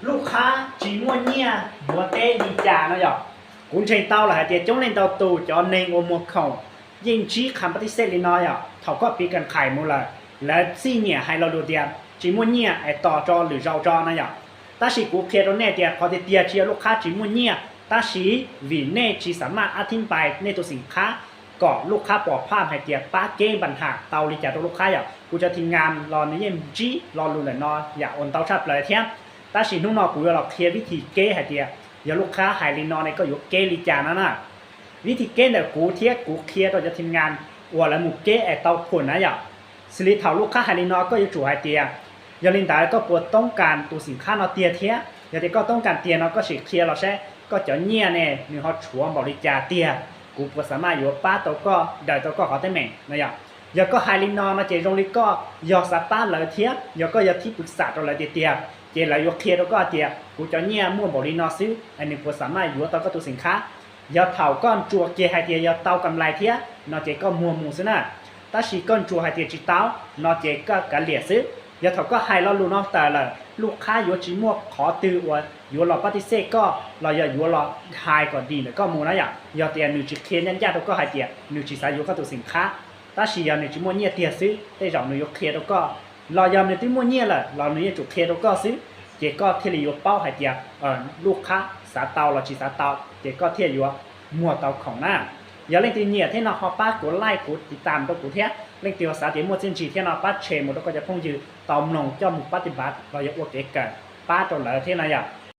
Lub qhab tsis muaj nyiaj yuav teb li cas no yom? Kuv ntseeg tau lawm hais tias coob leej ntau tus cov neeg uas muag khoom yeej ntsib qhas pab tib xej li no yom. Thaum koj piv kas khais mus lawm, lawv txij nyiam hais lo lus tias tsis muaj nyiaj es tos tso lwm zaus tso no yom. Tab sis kuv qhia rau nej tias qhov tiag tiag tsis yog lub qhab tsis muaj nyiaj, tab sis vim nej tsis xa maj ab thib npais nej tus xim qhab kom lub qhab pom phaj hais tias pab keb npa ham tau li cas rau lub qhab yom. Kuv cov thim ngas los nws yeej ntsib lo lus ntawm no yam uas ntau tshaj plaws thiab. Tab sis hnub no kuv yuav los qhia vib thim keb hais tias yog lub qhab hais li no ne koj yuav keb li cas no na. Vib thim keb ntawm kuv thiab kuv qhia rau cov thim ngas uas lawv mus keb es tau khoom na yom. Xws li thaum lub qhab hais li no koj yuav tsum hais tias, yog li ntawd koj puas toob kas tus xim qhab no tiag thiab? Yog tias koj toob kas tiag no koj sim qhia los saib koj cov nyiaj ne nws ho tshuav npaum li cas tiag, kuv puas xa maj yuav pab tau koj daws tau koj qhov teeb meem no yom. Yog koj hais li no no ces zoo li koj yog xav pab lawv thiab yog koj yog thib pwv xam rau lawv tiag tiag, ces lawv yuav qhia rau koj tias kuv cov nyiaj muaj npaum li no xwb es nws puas xa maj yuav tau koj tus xim qhab. Yog thaum koj ntsuas kiag hais tias yog tau kam lais thiab no ces koj muag mus xwb na. Tab sis koj ntsuas hais tias tsis tau no ces koj kav liam xwb. Yog thaum koj hais lo lus no tawm lawm lub qhab yuav tsis muaj qhov twg uas yuav los pab tib xej koj los yog yuav los hais kom dim ntawm koj mus na yom. Yog tias nws tsis qhia ncaj ncaj rau koj hais tias nws tsis xav yuav koj tus xim qhab, tab sis yog nws tsis muaj nyiaj tiag xwb tej zaum nws yuav qhia rau koj, los yog nws twb muaj nyiaj lawm los nws yeej tsum qhia rau koj xwb, ces koj thiaj li yuav paub hais tias lub qhab xav tau los tsis xav tau, ces koj thiaj yuav muag tau khoom na. Yog leej twg nyiam thiab no ho pab kuv like kuv tiv tam rau kuv thiab, leej twg xav tias muaj txiaj ntsig thiab no pab share mus rau koj cov phooj ywg tau mloog coj mus pab tiv npav los yog ua kev kawm pab rau lawv thiab no yom.